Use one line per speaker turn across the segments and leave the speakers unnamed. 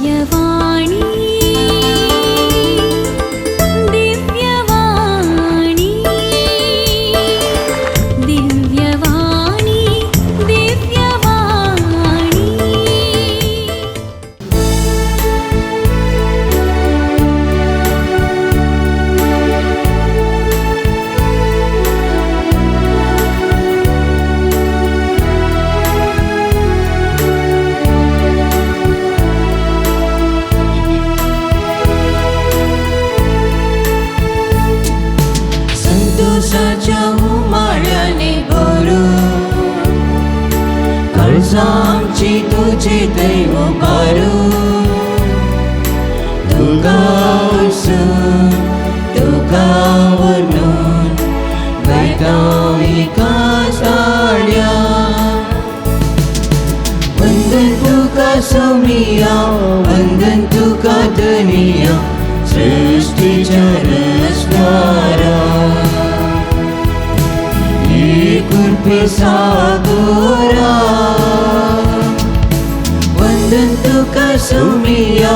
दिव्यवाणी दिव्यवाणी दिव्यवाणी दिव्यवाणी।
संतोषाच्या उमाळ्याने भरून काळजां आमची तुझे दैव पारू तुका वसून तुका वर्णून गायता एका साड्या वंदन तुका सोमिया वंदन तुका धनिया सृष्टीच्या रसणारा कृपे सागोरा वंदन तुका सोमिया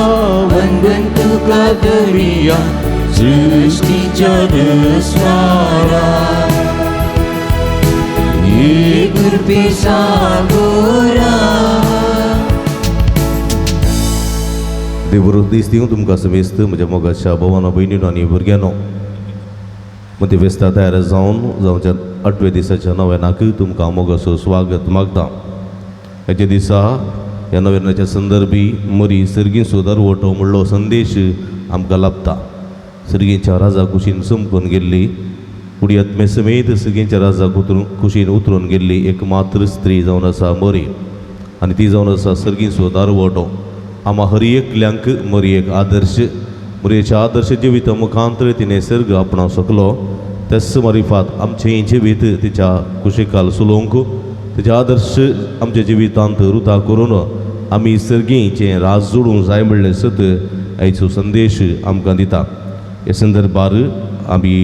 वंदन तुका धनिया सृष्टीच्या रसणारा कृपे सागोरा।
देव दीस दिवं तुमकां समेस्त म्हज्या मोगाच्या भोवानो भयणीनो आनी भुरग्यांनो मदीं फेस्ता तयार जावन जावच्या आठव्या दिसाच्या नव्यानाक तुमकां मोगाचो स्वागत मागता। हेच्या दिसा ह्या नव्यानाच्या संदर्भी मरी सर्गींचो दरवटो म्हणलो संदेश आमकां लाभता। सर्गींच्या राजा कुशीन चमकून गेल्ली कुडी आत्मे समेत सर्गींच्या राजाक उतरून कुशीन उतरून गेल्ली एक मात्र स्त्री जावन आसा मरी आनी ती जावन आसा सर्गींचो दारवटो। आमा हर एकल्यांक मरयेक आदर्श मरयेच्या आदर्श जिविता मुखांतर तिणें सर्ग आपणावंक शकलो तेच मारिफात आमचें जिवीत तिच्या कुशिकाल सुलोवंक तिचे आदर्श आमच्या जिवितांत रुता करून आमी सर्गीचें राज जोडूंक जाय म्हणलें सत आयचो संदेश आमकां दिता। हे संदर्भार आमी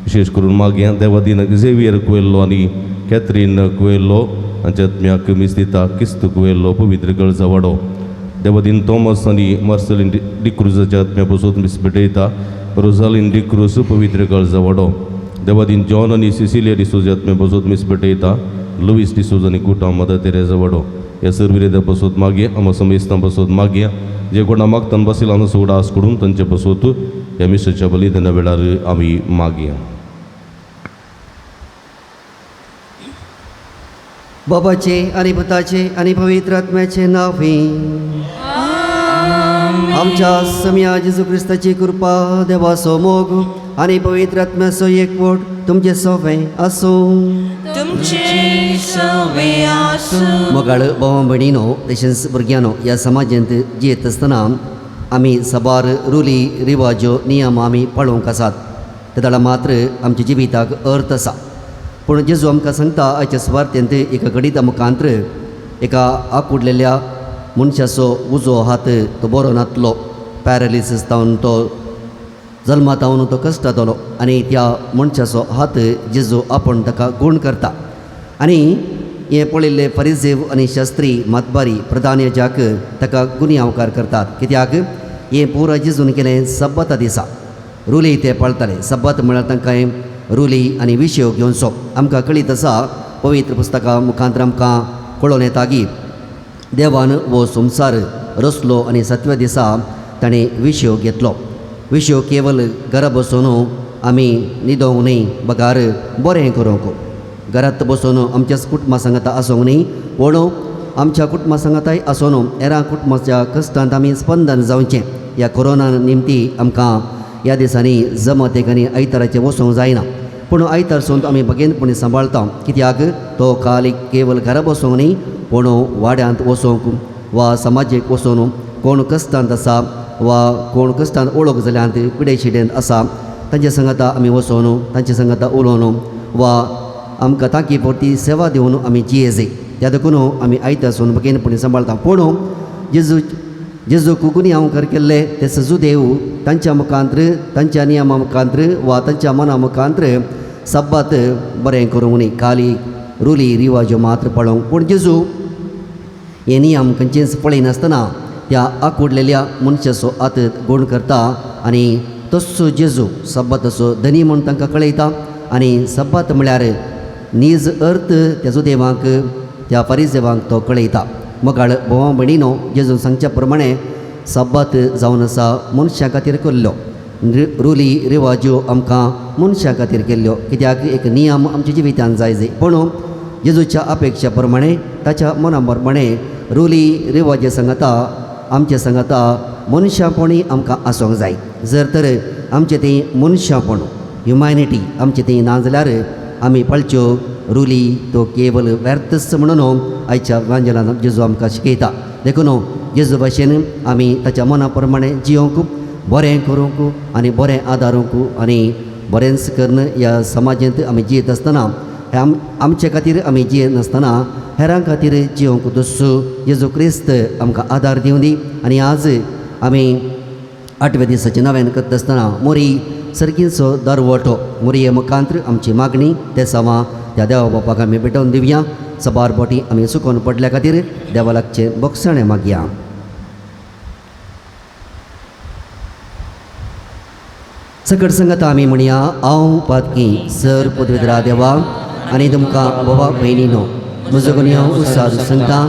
विशेश करून मागया देवादीन झेवियर कुवेल्लो आनी कॅथरीन कुवेल्लो हांच्या आत्म्याक मीस दिता किस्त कुवेल्लो पवित्र गळजा वाडो देवादीन थॉमस आनी मार्सलीन डिक्रुजाच्या आत्म्या पसून मीस भेटयता रोजालीन डिक्रूज पवित्र गळजा वाडो देवादीन जॉन आनी सिसिलिया डिसोजा आत्म्या पसून मीस भेटयता लुईस डिसोज आनी कुटा मदर तेरेजा वाडो। ह्या सर्विरेदा पसून मागया आमा समेस्तां पसून मागया जे कोणा मागतान बसिलान उडास करून तांचे पसून ह्या मिसाच्या बलिदाना वेळार आमी मागया।
बाबाचे आनी पुताचे आनी पवित्र आत्म्याचे नांवे आमच्या सम्या जेजू क्रिस्ताची कृपा देवाचो मोग आनी पवित्र आत्म्याचो एकवट तुमचे सवें आसूं।
तुमचे सवे आसूं।
मोगाळ भाव भयणीनो तशेंच भुरग्यांनो ह्या समाजांत जियेत आसतना आमी साबार रुली रिवाज्यो नियम आमी पाळोवंक आसात तेदळा मात्र आमच्या जिविताक अर्थ आसा। पूण जेजू आमकां सांगता आयच्या सुवार्थेंत एका घडिता मुखांत्र एका आकुडलेल्या मनशाचो उजो हात तो बरो नातलो पॅरालिसीस जावन तो जल्मातावन तो कश्टातलो आनी त्या मनशाचो हात जेजू आपूण ताका गूण करता आनी हें पळयल्ले फरिजेव आनी शास्त्री मातबारी प्रधान याजाक ताका गुन्यांवकार करतात कित्याक हें पुरा जेजून केलें सब्बता दिसा रुली ते पाळटाले। सब्बत म्हळ्यार तांकां रुली आनी विशय घेवचो। आमकां कळीत आसा पवित्र पुस्तकां मुखांतर आमकां कळोवन येता की देवान हो संवसार रचलो आनी सातव्या दिसा ताणें विशय घेतलो। विशय केवल घरा बसून आमी न्हिदोंक न्हय बगार बरें करूंक घरांत बसून आमच्याच कुटुंबा सांगाता आसूंक न्हय पूण आमच्या कुटुंबा सांगाताय आसून हेरां कुटुंबाच्या कश्टांत आमी स्पंदन जावचें। ह्या कोरोना निमती आमकां ह्या दिसांनी जमतेक आनी आयताराचें वचूंक जायना पूण आयतार सून आमी बगेनपणी सांबाळटा कित्याक तो काल केवल घरा बसूंक न्हय पूण वाड्यांत वचूंक वा समाजीक वचून कोण कश्टांत आसा वा कोण कश्टांत ओळख जाल्यार पिडेशिडेंत आसा तांचे सांगाता आमी वचून तांचे सांगाता उलोवन वा आमकां तांकी पुरती सेवा दिवन आमी जियेजे त्या देखून आमी आयतार सून बगेनपणी सांबाळटा। पूण जेजू जेजू गुन्यांवकार केल्ले ते सजुदेव तांच्या मुखांत्र तांच्या नियमा मुखांत्र वा तांच्या मना मुखांत्र सब्बात बरें करूंक न्ही खाली रुली रिवाज्यो मात्र पळोवंक। पूण जेजू हे नियम खंयचेच पळयनासतना त्या आकुडलेल्या मनशाचो आत गुण करता आनी तस्सो जेजू सब्बाताचो धनी म्हूण तांकां कळयता आनी सब्बात म्हळ्यार नीज अर्थ त्या जुदेवांक त्या फारिजेवांक तो कळयता. मोगाळ भोवा भयणीनो, जेजून सांगच्या प्रमाणे सब्बात जावन आसा मनशां खातीर केल्लो, रुली रिवाज्यो आमकां मनशां खातीर केल्ल्यो, कित्याक एक नियम आमच्या जिवितान जाय जाय. पूण जेजूच्या अपेक्षा प्रमाणे ताच्या मना प्रमाणे रुली रिवाजे सांगता आमचे सांगता मनशापणी आमकां आसूंक जाय. जर तर आमचें तें मनशापण ह्युमॅनिटी आमचें तें ना जाल्यार आमी पाळच्यो रुली तो केवल व्यर्थच म्हणून आयच्या वांजेलान जेजू आमकां शिकयता. देखून जेजू भाशेन आमी ताच्या मना प्रमाणे जियोंक, बरें करूंक आनी बरें आदारूंक आनी बरेंच करून ह्या समाजांत आमी जियेत आसतना आमचे खातीर आमी जियेनासतना हेरां खातीर जियोंक दुस्सो जेजू क्रिस्त आमकां आदार दिवं दी. आनी आज आमी आठव्या दिसाचें नव्यान करता आसतना मोरी सर्गींचो दरवटो मोरये मुखांत्र आमची मागणी ते सवां त्या देवा बापाक आमी भेटोवन दिवया. सबार बोटी आमी सुकोवन पडल्या खातीर देवा लागचें बोगसणें मागया. सकट संगत आमी म्हणया, हांव पातकी सर पदवेदरा देवा आनी तुमकां बाबा भयणीनो म्हजो गुन्यांव उसार सांगता,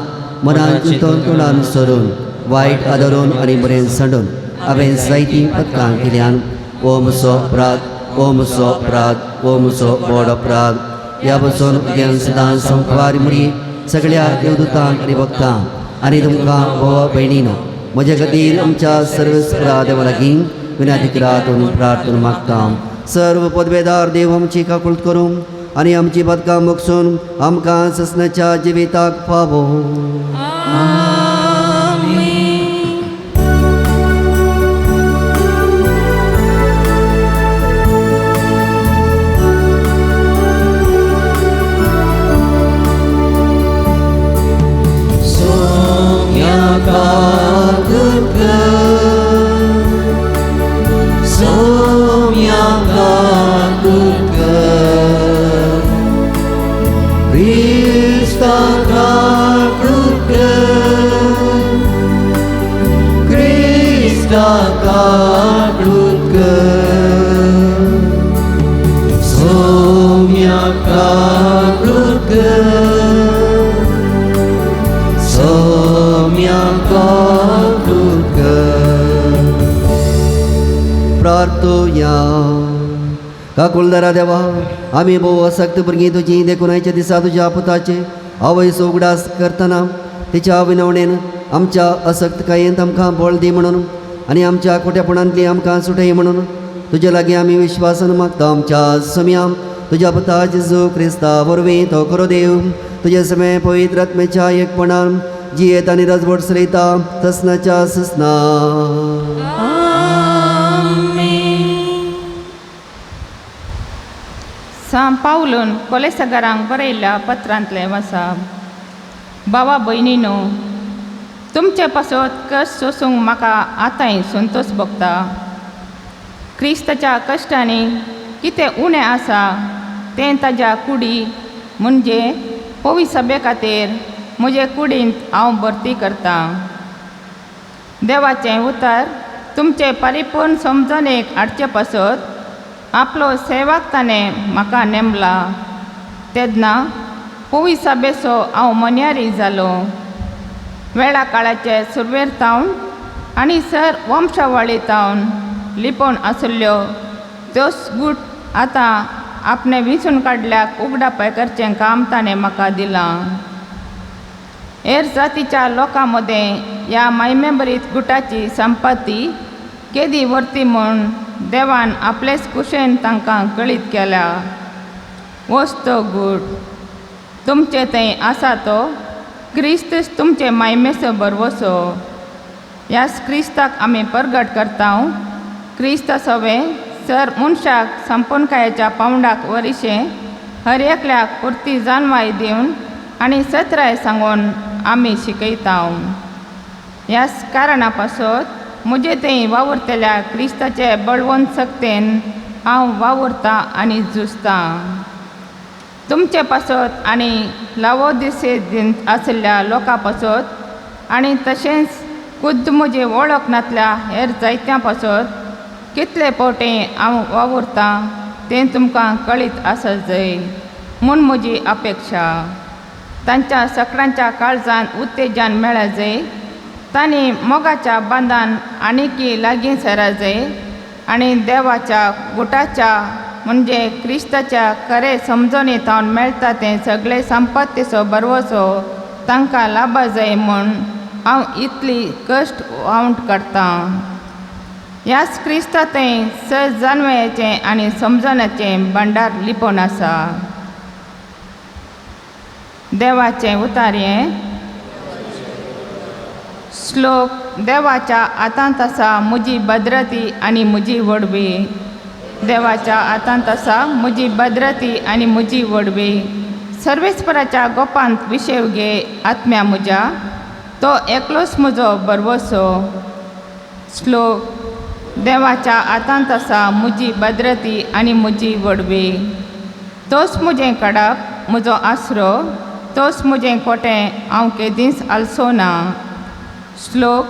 मनान चिंतून तोंडान सरून वायट आदरून आनी बरें सांडून हांवें जायतीं पदकां केल्यान. ओ म्हजो अपराध, ओ म्हजो अपराध, ओ म्हजो व्हड अपराध. ह्या पसून उद्यान सदां संपार मुरी सगळ्या देवदूतांक आनी भक्तांक आनी तुमकां बाबा भयणीनो म्हज्या खातीर आमच्या सर्वेस्परा देवा लागीं विनंती करात प्रार्थना मागता. सर्व पदवेदार देव आमची काकूळत करूं आनी आमची बदकां मोगसून आमकां ससनाच्या जिविताक फावो. काकुलदारा देवा, आमी भोव असक्त भुरगीं तुजी, देखून आयच्या दिसा तुज्या पुताचे आवयचो उगडास करतना तिच्या विनवणेन आमच्या असक्तकायेंत आमकां बळ दी म्हणून आनी आमच्या खोटेपणांतली आमकां सुटय म्हणून तुजे लागीं आमी विश्वासान मागता. आमच्या सम्या तुज्या पुता जेजू क्रिस्ता वरवीं तो खरो देव तुजे समे पवित्र आत्म्याच्या एकपणान जियेत आनी रजवट चलयता ससनाच्या ससना.
सां पावलून कोलेसगरांक बरयल्ल्या पत्रांतलें वासा. बाबा भयणीनो, तुमचे पासत कश्ट सोसूंक म्हाका आतांय संतोश भोगता. क्रिस्ताच्या कश्टांनी कितें उणें आसा तें ताज्या कुडी म्हणजे पवी सभे खातीर म्हजे कुडींत हांव भरती करतां. देवाचें उतर तुमचे परिपूर्ण समजणेक हाडचे पासत आपलो सेवाक ताणें म्हाका नेमला. तेन्ना पवी सभेचो हांव मन्यारी जालो. वेळा काळाचे सुरवेर तावन आनी सर वंशावळी तावन लिपोवन आशिल्ल्यो त्योच गूट आतां आपणें विंचून काडल्याक उगडापाय करचें काम ताणें म्हाका दिलां. हेर जातीच्या लोकां मदें ह्या मायमेबरीत गुटाची संपत्ती केदी व्हरती म्हूण देवान आपलेच कुशेन तांकां कळीत केल्या. वस्त गूट तुमचे थंय आसा तो क्रिस्त तुमचे मायमेचो भरवसो. ह्याच क्रिस्ताक आमी परगट करता. क्रिस्त सवें सर मनशाक संपूर्णकायेच्या पावंडाक वरिशें हर एकल्याक पुरती जाणवाय दिवन आनी सत्राय सांगून आमी शिकयता. ह्याच कारणा पासत म्हजे थंय वावुरतल्या क्रिस्ताचे बळवंत सक्तेन हांव वावुरतां आनी झुजतां. तुमचे पासत आनी लावोदिसेंत आशिल्ल्या लोकां पासत आनी तशेंच खुद्द म्हजी वळख नातल्या हेर जायत्यां पासत कितले फावटी हांव वावुरतां तें तुमकां कळीत आसत जाय म्हूण म्हजी अपेक्षा. तांच्या सगळ्यांच्या काळजान उत्तेजन मेळत जाय, तांणी मोगाच्या बांदान आनीकी लागीं सरा जाय आनी देवाच्या गुटाच्या म्हणजे क्रिस्ताच्या खरें समजणी थावन मेळटा तें सगळें संपत्तीचो भरवसो तांकां लाबा जाय म्हूण हांव इतली कश्ट वावंट करतां. ह्याच क्रिस्ता थंय सहज जाणवयाचें आनी समजण्याचें भांडार लिपोवन आसा. देवाचें उतारयें. श्लोक. देवाच्या हातांत आसा म्हजी भद्रती आनी म्हजी व्हडवी. देवाच्या हातांत आसा म्हजी भद्रती आनी म्हजी व्हडवी. सर्वेस्पराच्या गोपांत विशेव घे आत्म्या म्हज्या, तो एकलोच म्हजो भरवसो. श्लोक. देवाच्या हातांत आसा म्हजी भद्रती आनी म्हजी व्हडवी. तोच म्हजें कडप म्हजो आसरो, तोच म्हजें कोटें हांव केदींच आलसो ना. श्लोक.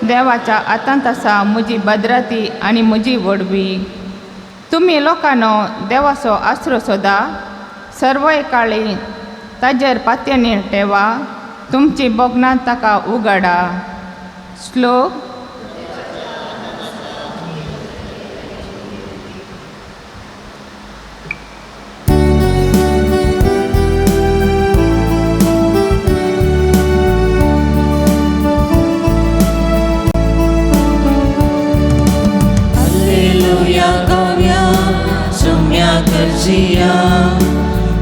देवाच्या हातांत आसा म्हजी भद्रती आनी म्हजी व्हडवी. तुमी लोकांनो देवाचो आसरो सोदा, सर्वय काळी ताजेर पातयेनी ठेवा, तुमची भोगणां ताका उगाडा. श्लोक.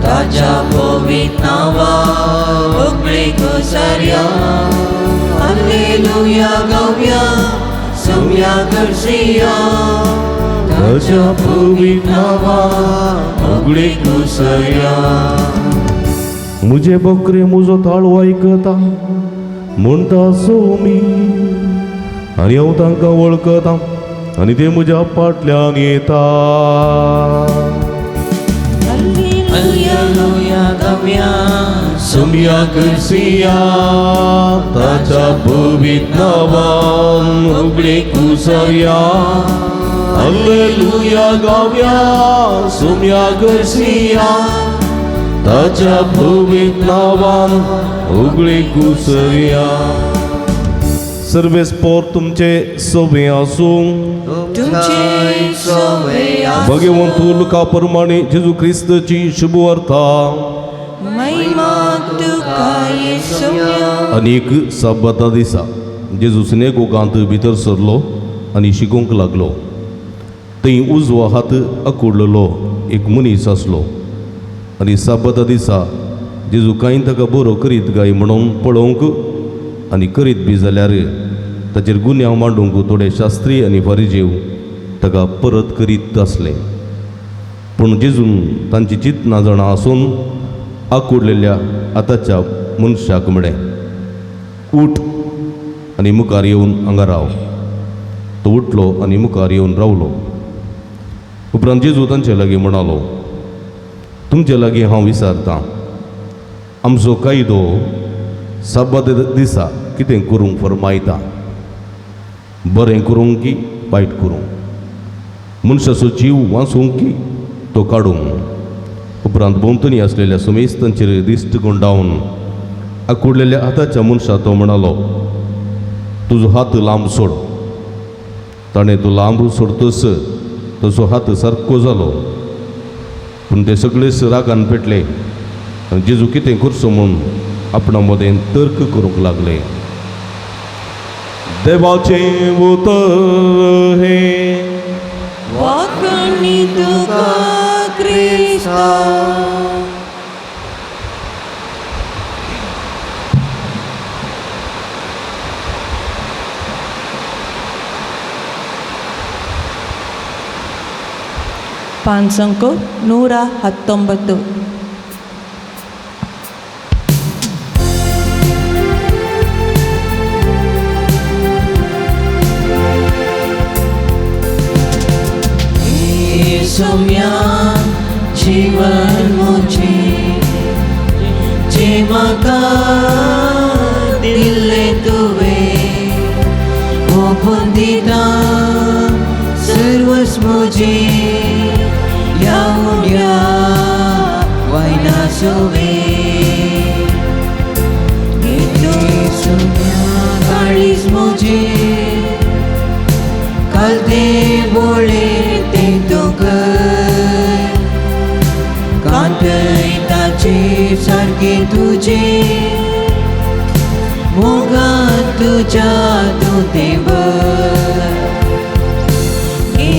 ताज्या पवित्र नांवा होगळे गोसार्या. हालेलुया गावया सुम्या करसिया, ताज्या पवित्र नांवा होगळे गोसार्या.
मुझे बकरे मुजो ताळो आयकता म्हणटा सोमी, आनी हांव तांकां वळखता आनी ते म्हज्या फाटल्यान येता.
हालेलुया गावया
सुम्या करसिया, ताच्या पवित्र नांवान होगळे कुसर्या. हालेलुया गावया सुम्या करसिया, ताच्या पवित्र नांवान होगळे कुसर्या. सर्वेस्पोर तुमचे सोबे आसूं.
तुमचे सोबे आसूं.
भगवंत लुका प्रमाणे जेजू क्रिस्ताची शुभवार्ता.
महिमा तुका येसुया.
अनेक सब्बता दिसा जेजू सिनेगोगांत भितर सरलो आनी शिकोवंक लागलो. थंय उजवो हात आकुडलेलो एक मनीस आसलो आनी सब्बता दिसा जेजू कांय ताका बरो करीत काय म्हणून पळोवंक आनी करीत बी जाल्यार ताचेर गुन्यांव मांडूंक थोडे शास्त्री आनी फारिजेव ताका परत करीत आसले. पूण जेजून तांची चिंतना जाणां आसून आकुडलेल्या आतांच्या मनशाक म्हळें, उठ आनी मुखार येवन हांगा राव. तो उठलो आनी मुखार येवन रावलो. उपरांत जेजू तांचे लागीं म्हणालो, तुमचे लागीं हांव विचारतां, आमचो कायदो सब्बत दिसा कितें करूंक फरमायता, बरें करूंक की वायट करूंक, मनशाचो जीव वाचूंक की तो काडूंक. उपरांत भोंवतणी आसलेल्या सुमेस्तांचेर दिश्ट गुंडावन आकुडलेल्या हाताच्या मनशा तो म्हणालो, तुजो हात लांब सोड. ताणें तो लांब सोडतस तसो हात सारको जालो. पूण ते सगळेच रागान पेटले आनी जेजू कितें करचो म्हूण आपणा मदें तर्क करूंक लागले. देवाचें उतर हें.
वाखणी तुका क्रिस्ता.
ಪಾನ್ಸಂಕು 119.
सुम्या जीवन मुझे जे म्हाका दिल्लें तुवें, ओपून दिता सर्वस म्हजे ह्या उड्या वायना सोवे सोम्या काळीज म्हजे कालते बोळे ते तुकर कांतयताचे सारके तुजे मोगान तुज्या तूं तेवर गे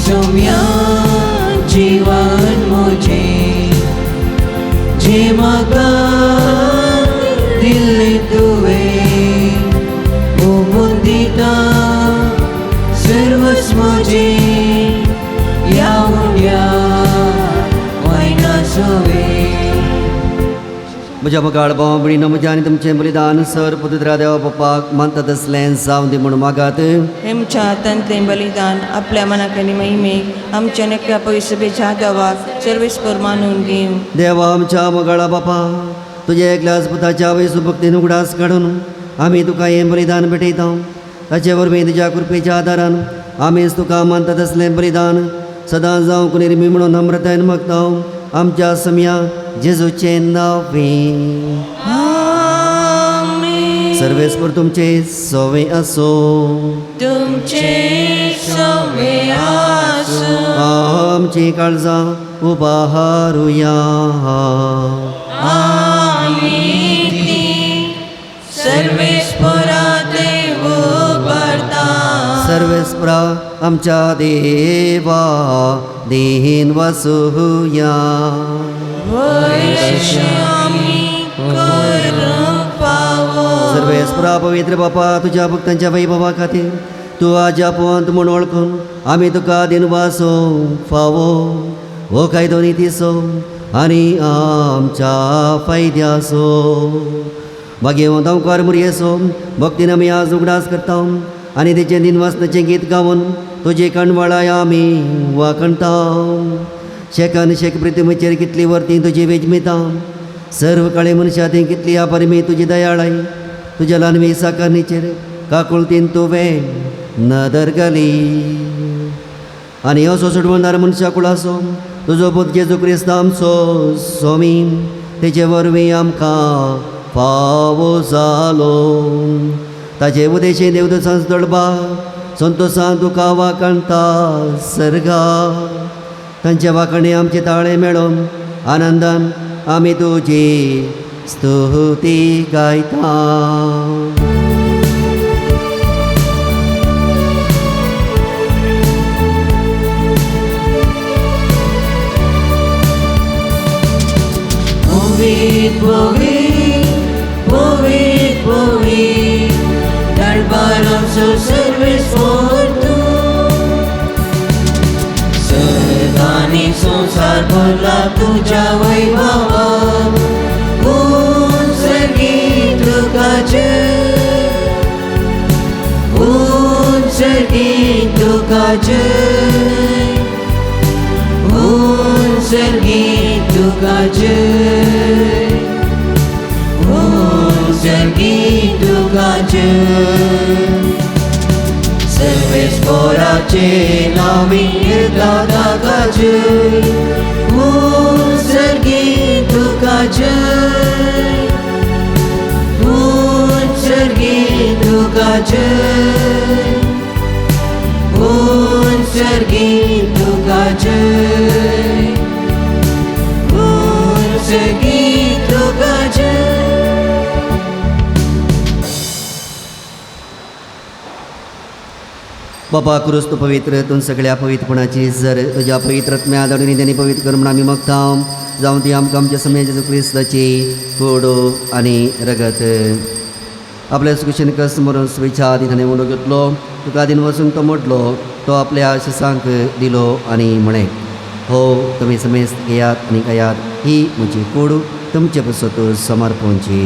सोम्या जीवन म्हजें जे म्हाका दिल्लें तुवें ओपून दिता सर्वस म्हजें ह्या उड्या वायना सोवे.
म्हज्या मोगाळ भाव भयणीनो, म्हजें आनी तुमचें बलिदान सर पवित्र देवा बापाक मानता तसलें जावं दी म्हणून मागात.
हेमच्या हातांतलें बलिदान आपल्या मनाक आनी महिमेक आमच्या नक्या पयसभेच्या देवाक सर्वेस्पर मानून घेवं.
देवा आमच्या मोगाळा बापा, तुज्या एकल्याच पुताच्या वयसू भक्तीन उगडास काडून आमी तुका हें बलिदान भेटयता. ताचे वरवीं तुज्या कृपेच्या आदारान आमीच तुका मानता तसलें बलिदान सदां जावंक निर्मी म्हणून नम्रतायेन मागता आमच्या समया जेजूचें नांवे.
आमेन.
सर्वेस्पर तुमचे सोवे असो.
तुमचे सोवे आसूं.
आमची काळजां उबारुया.
आमी ती सर्वेस्परा देव उबारता.
सर्वेस्परा आमच्या देवा देहीन वसुया.
वयशी आमी करूंक फावो.
सर्वेस्परा पवित्र बापा, तुज्या भक्तांच्या वैभवा खातीर तूं आज्यापवंत म्हूण वळखून आमी तुका दिनवासो फावो हो कायदो नितीचो आनी आमच्या फायद्याचो. भाग्यवंत अंकार मुरयेसो भक्तीन आमी आज उगडास करता आनी तेचें दिनवासनाचें गीत गावन तुजे कणवळाय आमी वाखणता. शेकान शेक पृथ्वीचेर कितली वर्ती तुजी वेजमिता, सर्व काळे मनशा ती कितली अपरिमी तुजी दयाळाय. तुज्या ल्हानवी साकरणीचेर काकुळतीन तुवें नदर घाली आनी असो सोडवणार मनशा कुळाचो तुजो पूत जेजू क्रिस्त आमचो स्वामी तेचे वरवीं आमकां फावो जालो. ताचे उदेशे देवदूतांचो दळबा संतोसान तुका वाखणता सर्गा. तांच्या वाखणे आमचे ताळे मेळोन आनंदान आमी तुजी स्तुती गायता.
पवीत पवीत पवीत पवीत दरबारांचो सर्वेस्पर तूं सदांनी संवसार भरला तुज्या वैभवान. उंच तुका जय, उंच तुका जय, उंच तुका जय, उंच तुका जय. सर्वेस्पराचे नांवी येता ताका जय, उंच तुका जय, उंच तुका जय, उंच तुका जय, उंच तुका जय.
बाबा क्रिस्त पवित्र तूं सगळ्या पवित्रपणाची जर तुज्या पवित्र आत्म्या धाडून त्यांनी पवित्र कर म्हणून आमी मागता. जावं ती आमकां आमच्या समय जेजू क्रिस्ताची कोडो आनी रगत. आपल्या कुशीन कस मरून स्वेच्छा आदी ताणें उडो घेतलो, तुका दिन वचून तो मोडलो, तो आपल्या शिसांक दिलो आनी म्हळें, हो तुमी समेस्त घेयात आनी खायात, ही म्हजी कूड तुमचे पसत समर्पणची.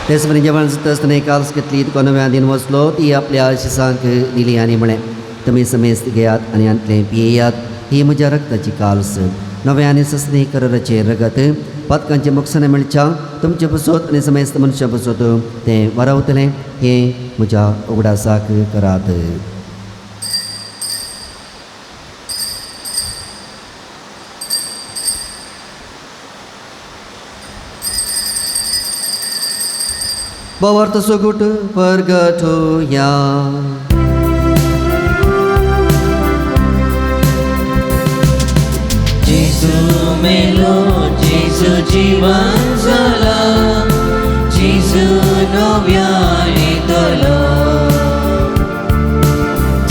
तेच परी जेवण जाता आसतना काल्स घेतली, तुका नव्या दिन वचलो, ती आपल्या शिसांक दिली आनी म्हळें, तुमी समेस्त घेयात आनी हांतलें पियेयात. ही म्हज्या रक्ताची काल्स, नव्या आनी सस्नी कराराचें रगत, पातकांचें मोक्षण मेळच्या तुमचे पसत आनी समेस्त मनशां पसत तें वारावतलें. हें म्हज्या उगडासाक करात. भावार्थ सुगूट परगटुया.
जेजू मेलो, जेजू जिवन जाला, जेजू नव्यान येतलो.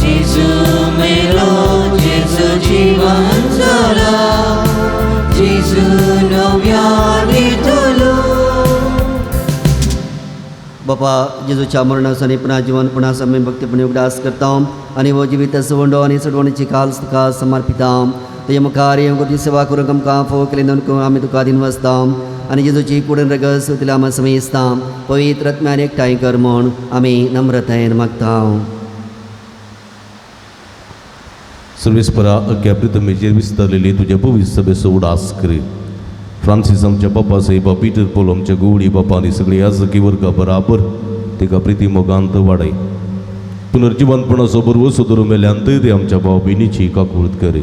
जेजू मेलो, जेजू जिवन जाला, जेजू नव्यान येतलो.
बापा, जेजूच्या मरणाचो आनी पुनः जिवन पुनः आमी भक्तीपणी उगडास करता आनी हो जिवीत सवंडो आनी सडवणीची काल तुका समर्पिता. तुज्या मुखार येवंक तुजी सेवा करूंक आमकां फोव केली दोन आमी तुका अधीन वसता आनी जेजूची कुडून रगस तिला आमी समेस्ता पवित्र आत्म्यान एकठांय कर म्हूण आमी नम्रतायेन मागता.
सर्वेस्परा अख्ख्या प्रितमेचेर विस्तारलेली तुज्या पवित्र सभेचो उडास कर. फ्रांसीस आमच्या बापा साहेबा, पीटर पोल आमच्या गोवडी बापा आनी सगळी याजकी वर्गा बराबर तिका प्रिती मोगांत वाडय. पुनर्जिवंतपणाचो बरवसो धरून मेल्यान ते आमच्या भाव भयणीची काकूळत कर.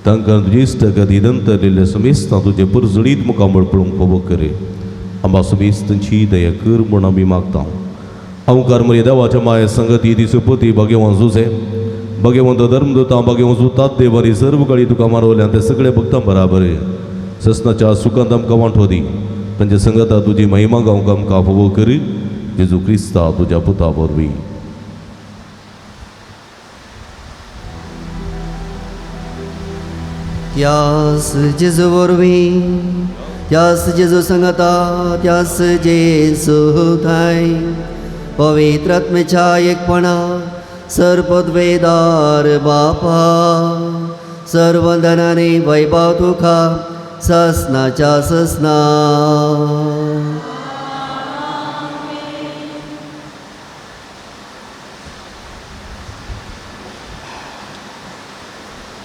तांकां तुजे इश्टागती दंतरलेल्या समेस्तां तुजें परजळीत मुखामळ पळोवंक फावो कर. आंबा समेस्तांची दया कर म्हूण आमी मागता. अवकार मरे देवाच्या माया संगती ती सुपती भाग्यवान जुजे भाग्यवंत धर्मदूतां भाग्यवंत सुतात देव आनी सर्व काळी तुका मारवल्यान ते सगळे भक्तां बराबर ससनाच्या सुखांत आमकां वांटो दी. तांच्या संगता तुजी महिमा गावंक आमकां फावो कर. जेजू क्रिस्ता तुज्या पुता वरवीं.
त्यास जेजू वरवीं, त्यास जेजू संगता, त्यास जेजू थांय पवित्र आत्म्याच्या एकपणा सर्वपदवेदार बापा सर्वंदनाने वैभव तुका ससनाच्या ससना.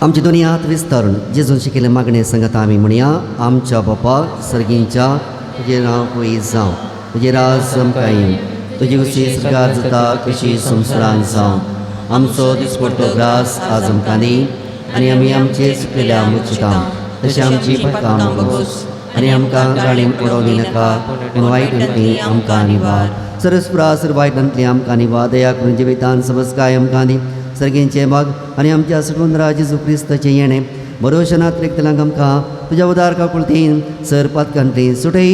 आमची दोनी हात विस्तारून जेजून शिकिल्ले मागणे सांगता आमी म्हणया. आमच्या बापा सर्गींच्या, तुजें नांव पयस जावं, तुजें राज आमकां येवं, तुजी उशी स्वर्गार जाता कशी संवसारांत जावं. आमचो दिसपडतो ग्रास आज आमकां दी आनी आमी आमचे चुकलेल्या मुचिता तशें आमची पातकां भोगोस आनी आमकां गाळीन उडोवं दिनाका, पूण वायटांतली आमकां निवार. सरस्पुरा सर वायटांतली आमकां निवार. दया करून जिवितान समजकाय आमकां दी. सर्गींचे भाग आनी आमच्या सुटून जेजू क्रिस्ताचें येणें भरोशनात रिकतल्यांक आमकां तुज्या उदार काकुळतीन सर पातकांतली सुटय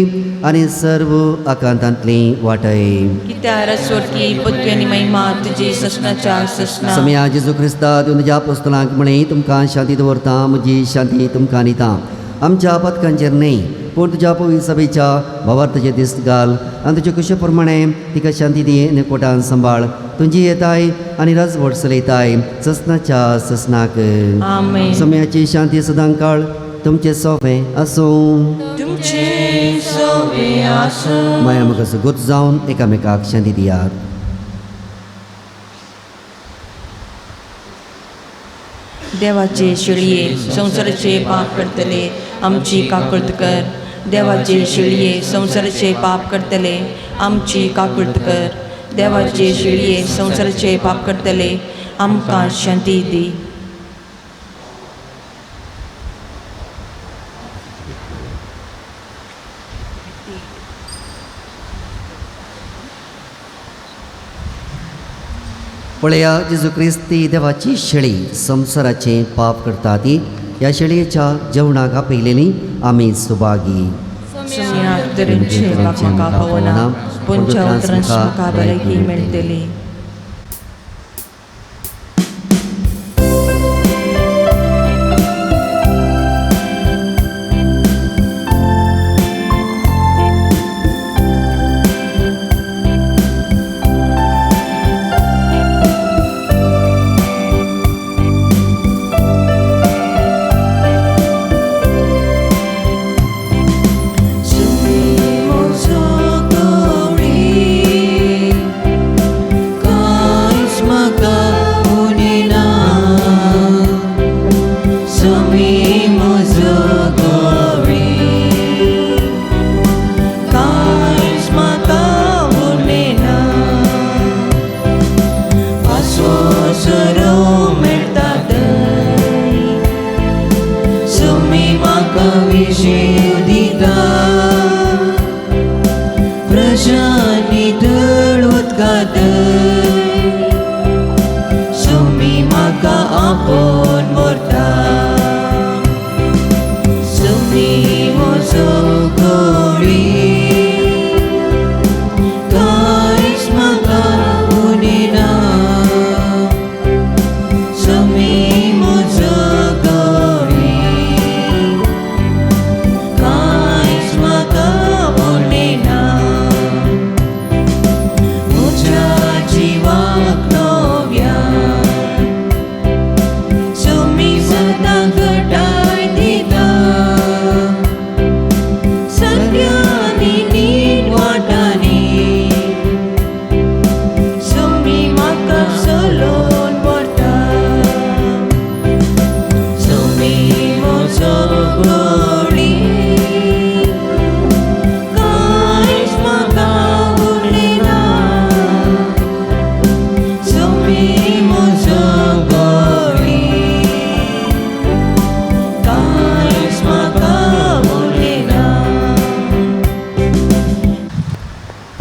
आनी सर्व आकांतांतली वाटय.
कित्याक रस्वटी पदवी आनी महिमा तुजी ससनाच्या ससना.
समया जेजू क्रिस्ता तुवें तुज्या पुस्तकांक म्हळें, तुमकां शांती दवरता, म्हजी शांती तुमकां दिता. आमच्या पातकांचेर न्हय पूण तुज्या पवित्र सभेच्या भावार्थाचेर दिस्त घाल आनी तुजे कुशे प्रमाणे तिका शांती दी आनी कोटान सांबाळ. तुजी येताय आनी राजवट चलयताय ससनाच्या ससनाक.
आमेन.
समयाची शांती सदां काळ तुमचें सोंपें आसूं.
तुमचें सोंपें आसूं.
माया म्हाका सुगूत जावन एकामेकाक शांती दियात.
देवाचे शेळये संवसाराचे पाप करतले आमची काकुळट कर. देवाचे शेळये संवसाराचे पाप करतले आमची काकुळट कर. देवाचे शेळये संवसाराचे पाप करतले आमकां शांती दी.
पळया जेजू क्रिस्ती देवाची शेळी संवसाराचें पाप करता ती ह्या शेळयेच्या जेवणाक आपयलेली आमी सुभागी.
तरेचे पाप म्हाका पावना, पूण ज्या उतरांत म्हाका भलायकी मेळटली.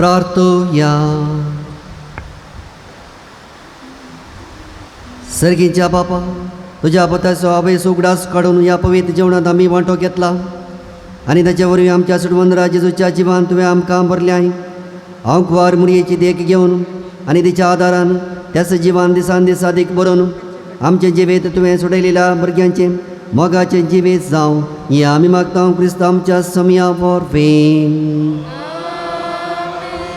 प्रार्थया. सर्गींच्या बापा, तुज्या पताचो आवेस उगडास काडून ह्या पवित्र जेवणांत आमी वांटो घेतला आनी ताचे वरवीं आमच्या सुटवंदरा जेजूच्या जिवान तुवें आमकां भरल्याय. हांव मुरयेची देख घेवन आनी तिच्या आदारान त्याच जिवान दिसान दीस अदीक बरोवन आमचें जिवीत तुवें सोडयलेल्या भुरग्यांचें मोगाचें जिवीत जावं, हें आमी मागता क्रिस्त आमच्या समया वरवीं.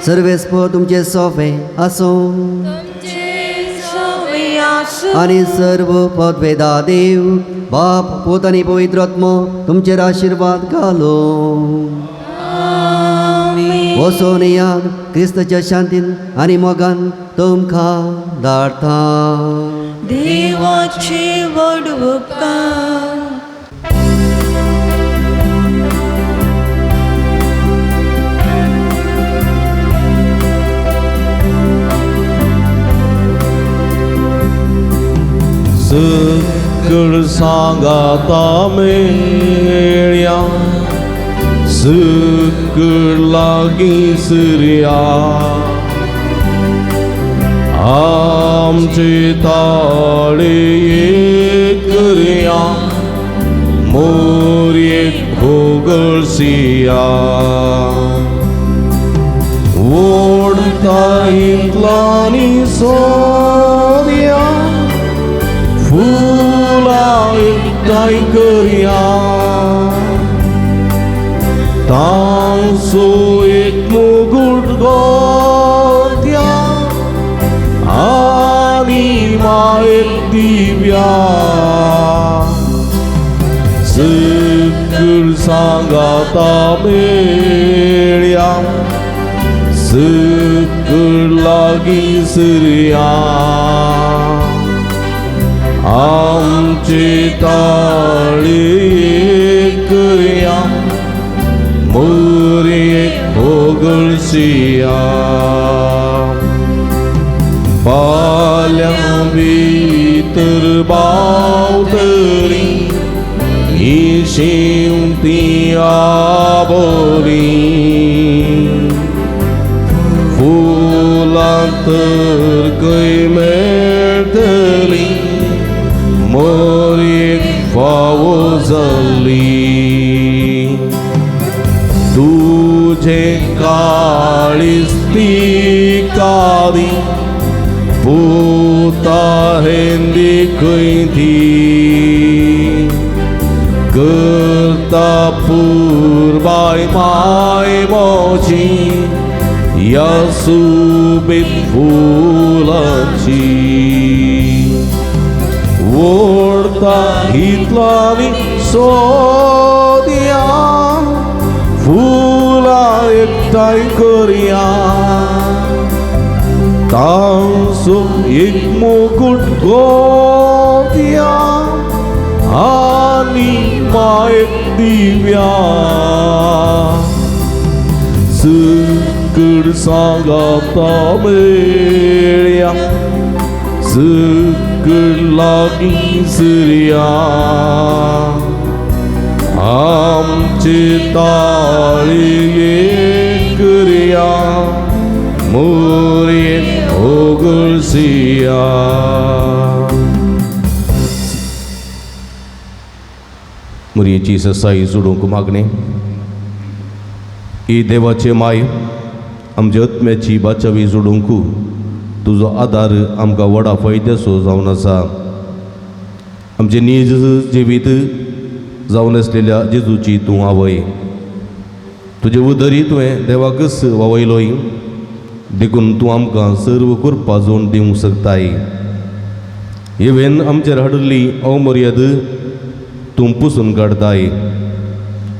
सर्वेस्पर तुमचें सोफें आसूं आनी सर्व पदवेदा देव बाप पूत आनी पवित्र आत्मो तुमचेर आशिर्वाद घालो. वचोन याद क्रिस्ताच्या शांतीन आनी मोगान तुमकां धाडटा.
देवाचे व्हड उपकार.
सकळ सांगाता मेळ्या, सकळ लागीं सुर्या, आमचे ताळे एक करया, मोरयेक होगळसिया. ओडता इतलानी सोदया, फुलां एकठांय करया, तांचो एक मुगूट गोत्या आनी मायक दिव्या. सकळ सांगाता मेळ्या, सकळ लागीं सुर्या, आमचे ताळे करया, मोरयेक होगळसिया. पाल्यां भितर बावतली ही शेंवती आबोली, फुलां तर खंय मेळटली, मोरयेक फावो जाल्ली. तुजें काळीज ती पुता हेंदी खंय ती, करता पुरबाय माय मोजी ह्या सुबीत फुलांची. ओडता इतलानी सोदया, फुलां एकठांय करया, तांचो एक मुकूट गोत्या आनी मायक दिव्या. सकळ सांगाता मेळ्या, सकळ लागीं सुर्या, आमचे ताळे एक करया, मोरयेक होगळसिया. मोरयेची ससाई जोडूंक मागणें. ही देवाचे माय, आमच्या आत्म्याची बाचावी जोडूंक तुजो आदार आमकां व्हडा फायद्याचो जावन आसा. आमचें नीज जिवीत जावन आसलेल्या जेजूची तूं आवय, तुजे उदरी तुवें देवाकच वावयलोय, देखून तूं आमकां सर्व कृपा जोड दिवंक शकताय. इवेन आमचेर हाडिल्ली अवमर्याद तूं पुसून काडताय.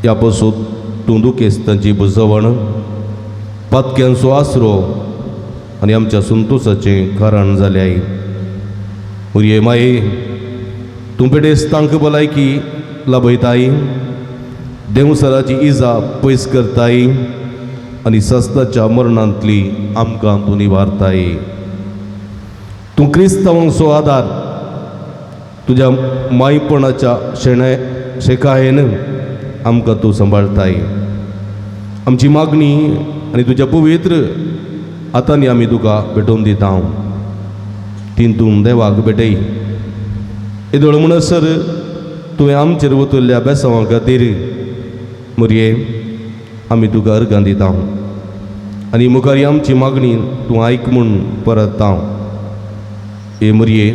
ह्या पासून तूं दुखेस्तांची बुजवण, पातक्यांचो आसरो आनी आमच्या संतोसाचें कारण जाल्याय. उरये माये, तूं पेडेस्तांक भलायकी लाभयताय, देंवसराची इजा पयस करताय आनी सस्ताच्या मरणांतली आमकां तूं निवारताय. तूं क्रिस्तांवांचो आदार तुज्या मायपणाच्या शेणाय शेकायेन आमकां तूं सांबाळताय. आमची मागणी आनी तुज्या पवित्र आतांनी आमी तुका भेटोवन दिता. तीन तूं देवाक भेटय. येदोळ म्हणसर तुवें आमचेर वतल्या बेसांवा खातीर मुरये आमी तुका अर्गां दिता आनी मुखार आमची मागणी तूं आयक म्हूण परत. हे मुरये,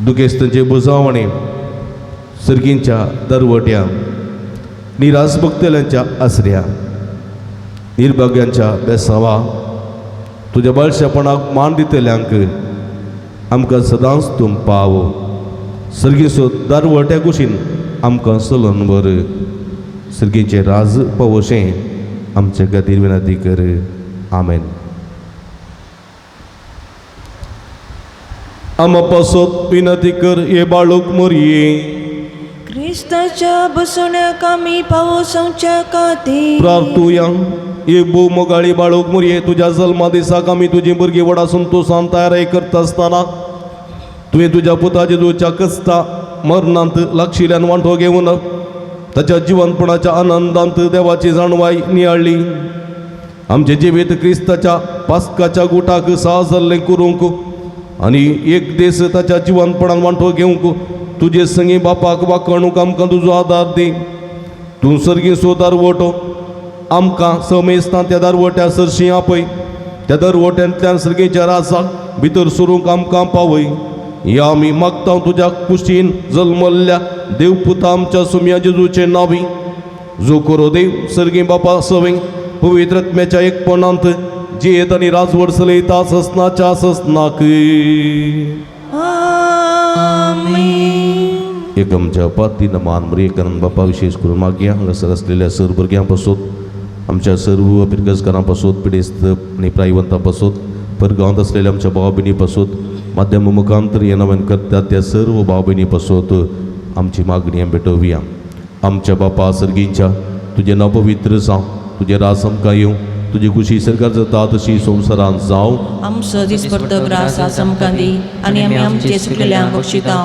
दुखेस्तांचे बुजावणे, सर्गींच्या दरवट्या, निरास भक्तल्यांच्या आसऱ्या, निर्भाग्यांच्या बेसावा, तुज्या बाळशेपणाक मान दितल्यांक आमकां सदांच तूं पाव. सर्गीचो दरवट्या कुशीन आमकां चलोवन व्हर. सर्गीचें राज पावोशें आमचे खातीर विनंती कर. आमेन. आमा पासत विनंती कर हे बाळूक मोरये.
क्रिस्ताच्या बसण्याक आमी पावसाच्या खातीर
प्रार्थुया. हे भोव मोगाळी बाळूक मोरये, तुज्या जल्मा दिसाक आमी तुजी भुरगीं व्हडा संतोशान तयारी करता आसतना तुवें तुज्या पुता जेजूच्या कस्ता मरणांत लागशिल्ल्यान वांटो घेवन ताच्या जिवनपणाच्या आनंदांत देवाची जाणवाय नियाळ्ळी. आमचे जिवीत क्रिस्ताच्या पास्काच्या गुटाक साजल्लें करूंक आनी एक दीस ताच्या जिवनपणान वांटो घेवंक तुजे संगी बापाक वाकणूक आमकां तुजो आदार दी. तूं सर्गी सो दारवटो, आमकां समेस्तां त्या दारवट्या सरशीं आपय. त्या दरवट्यांतल्यान सर्गीच्या राजाक भितर सरूंक आमकां पावय. ह्या आमी मागता तुज्या कुशीन जल्मल्ल्या देवपुता आमच्या सुम्या जेजूचे नावी, जो करो देव सर्गी बापा सवय पवित्र आत्म्याच्या एकपणांत जियेत आनी राजवट चलयता ससनाच्या ससनाक.
आमेन.
एक आमच्या पातीन मान मरियकरण बापा, विशेष करून मागया हांगासर आसलेल्या सर भुरग्यां पासत, आमच्या सर्व पिरगजकारां पासत, पिडेस्त आनी प्रायवंतां पासत, परगांवांत आसलेल्या आमच्या भाव भयणी पासत, माध्यम मुखांतर हे नवेन करतात त्या सर्व भाव भयणी पासत आमची मागणी आमी भेटोवया. आमच्या बापा सर्गींच्या, तुजें नांव पवित्र जावं, तुजें राज आमकां येवं, तुजी खुशी सरकार जाता तशी संवसारांत जावं.
आमचो दिसपडतो ग्रास आज आमकां दी आनी आमी आमचे चुकलेल्यांक बक्षिता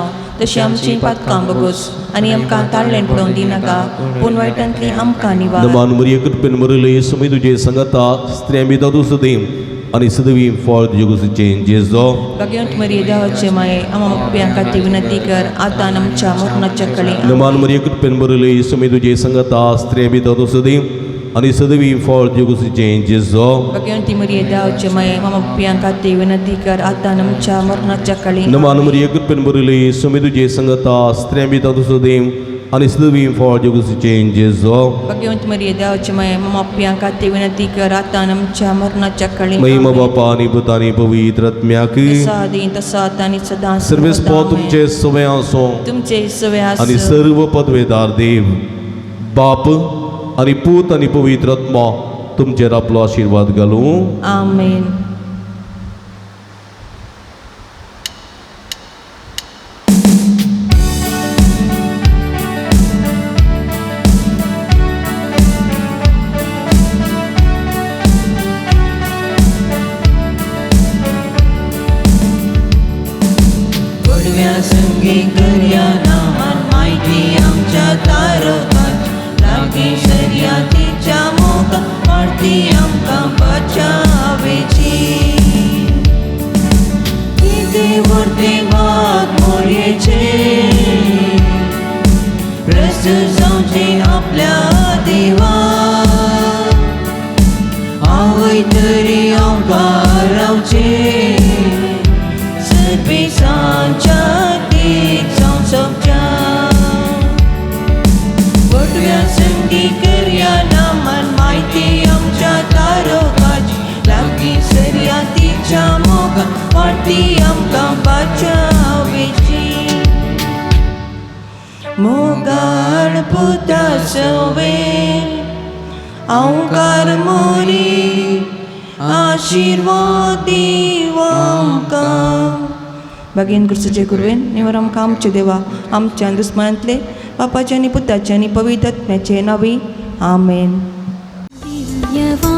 तशी आमची पातकां बगोस आनी आमकां ताळ्ळें पडोवन दिनाका, पूण वायटांतली आमकां निवार.
नमान मरिये, कृपेन भरिल्ले, सुमी तुजे संगता, स्त्रियां भितर तूं सदैव आनी सदैव फळ तुजे कुशीचें जेजो.
भाग्यवंत मरिये, देवाचे माये, आमा पाप्यां खातीर विनंती कर, आतां आनी आमच्या मरणाच्या कळी.
नमान मरिये, कृपेन भरिल्ले, सुमी तुजे संगता, स्त्रियां भितर तूं सदैव आनी सदैव फळ तुजे कुशीचें जेजो.
भाग्यवंती मरिये, देवाचे माये, आमा पाप्यां खातीर विनंती कर, आतां आनी आमच्या मरणाच्या कळी.
नमान मरिये, कृपेन भरिल्ले, सुमी तुजे संगता, स्त्रियां भितर तूं सदैव आनी सदैव फळ तुजे कुशीचें जेजो.
भाग्यवंत मरिये, देवाचे माये, आमा पाप्यां खातीर विनंती कर, आतां आनी आमच्या मरणाच्या कळी.
महिमा बापा आनी पुता आनी पवित्र आत्म्याक.
जसा आदी तसा आतां आनी सदां.
सर्वेस्पोर तुमचे सवय आसूं.
तुमचे सवय
आनी
आसूं.
सर्व पदवेदार देव बाप आनी पूत आनी पवित्र आत्मा तुमचेर आपलो आशिर्वाद घालूं.
आमेन.
पडव्या संगी करया नामान माहिती आमच्या तारकाची, लागीं शर्यातीच्या मोगा वाडती आमकां बचावेची. कितें व्हरते वाग मोरयेचे, प्रस्त जावचे आपल्या देवा, आवय तरी आमकां रावचे, सर्पिसांच्या संवसपच्या. वटव्या संगी करया नामान माहिती आमच्या तारकाची, लागीं सर्यातीच्या मोगा वाडती आमकां बचावेची. मोगाळ पुता सवे अंकार मोरी, आशिर्वाद दीव आमकां.
बागेन क्रिस्ताचे कुरवेन निवर आमकां आमचे देवा, आमच्या दुस्मनांतले बापाचे आनी पुताचे आनी पवित्र आत्म्याचे नावी. आमेन.
दिव्यवाणी.